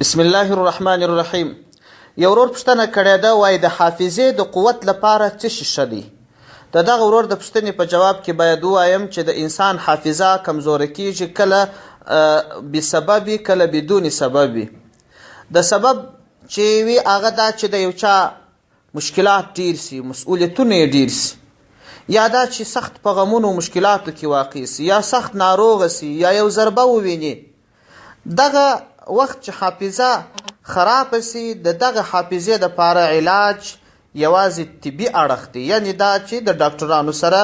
بسم الله الرحمن الرحیم. یو ورور پوښتنه کړې ده، وایي د حافظې د قوت لپاره څه شي ښه دی؟ د دغه ورور د پوښتنې په جواب کې باید ووایم چې د انسان حافظه کمزوره کیږي، کله بسبب، کله بدون سبب. د سبب چې وي هغه دا چې د یو چا مشکلات ډیر سي، مسؤلیتونه یې ډیر سي، یا دا چې سخت په غمونو مشکلاتو کې واقع سي، یا سخت ناروغ سي، یا یو ضربه وویني. دغه وخت چې حافظه خرابه سي، د دغه حافظې دپاره علاج یوازې طبي اړخ دی، یعنې دا چې د ډاکټرانو سره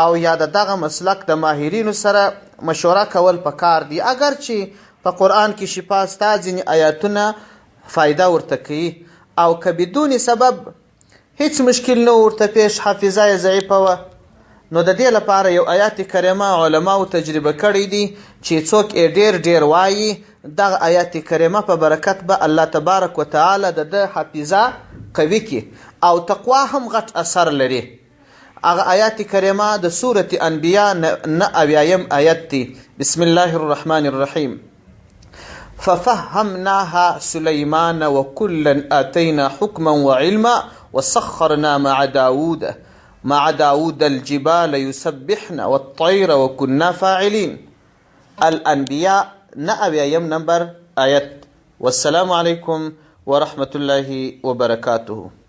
او یا د دغه مسلک د ماهرینو سره مشوره کول پکار دي. اګر چې په قرآن کې شفا ستا ځینې آیاتونه فایده ورته کوي، او که بدون سبب هیڅ مشکل نه ورته پیښ، حافظه یې ضعیفه وه، نو د دې لپاره یو آیات کریمه علماو تجربه کړی دی چې څوک یې ډیر ډیر وایي، دغه آیات کریمه په برکت به الله تبارک وتعالی د ده حافظه قوي کړي. او تقوا هم غټ اثر لري. هغه آیات کریمه د سورة انبیاء 79 آیت دی. بسم الله الرحمن الرحیم. ففهمناها سليمان وكلا آتينا حكما وعلما وسخرنا مع داود الجبال يسبحن والطير وكنا فاعلين. الأنبياء 79 نمبر آيت. والسلام عليكم ورحمة الله وبركاته.